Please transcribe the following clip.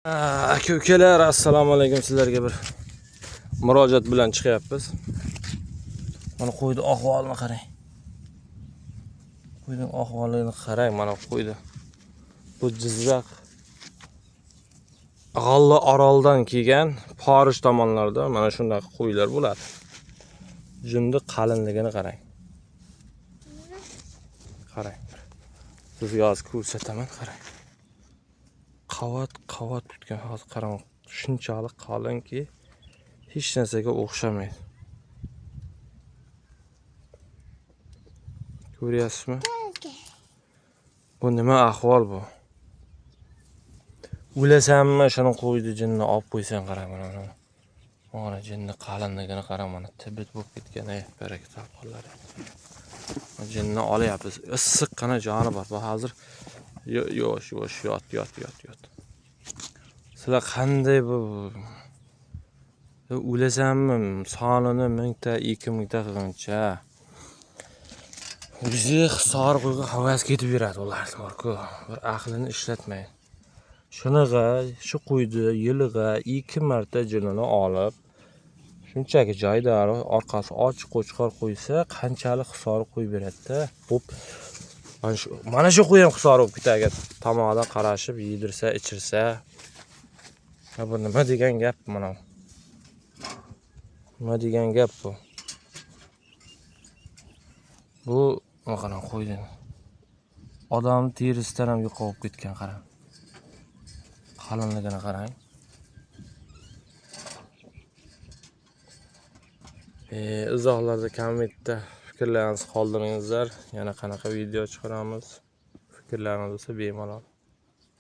Aka ukalar, assalomu alaykum. Sizlarga bir murojaat bilan chiqyapmiz. Mana qo'yni ahvolini qarang. Qo'yning ahvolini qarang, mana qo'yni. Bu Jizzax G'alla Oroldan kelgan, Porish tomonlarda mana shunday qo'ylar bo'ladi. Junni qalinligini qarang. Qarang. Sizga hozir ko'rsataman, qarang. Qavat qavat tutgan, hozir qarang, shunchalik qalinki hech narsaga o'xshamaydi. Ko'ryapsizmi? Bu nima ahvol bu? O'lasanmi, shuni qo'ydi jinni olib qo'ysang, qarang mana mana. Mana jinni qalinligini qarang, mana tibit bo'lib ketgan, ey, baraka topqanlar. Jinni olyapmiz. Issiqqina joni bor. Bu hozir yosh yosh yot yot yot yot. Sizlar qanday bu o'lasanmi, sonini 1000 ta 2000 ta qilguncha o'zi hisor qo'yga havas ketib yuradi ularni borku, bir aqlini ishlatmay. Shunaqa shu qo'yni yiliga 2 marta jinini olib, shunchaki joyida orqasi ochiq qo'chqor qo'ysa, qanchalik hisori qo'yib beradi-da. Xo'p, mana shu qo'y ham hisori bo'lib ketadi agar tomog'idan qarashib yedirsa, ichirsa. Ha, bu nima degan gap mana? Nima degan gap bu? Bu qarang qo'ydi. Odam terisidan ham yo'qolib ketgan, qarang. Qalinligini qarang. Izohlarda, kommentda fikrlaringizni qoldiringizlar. Yana qanaqa video chiqaramiz? Fikrlaringiz bo'lsa bemalol.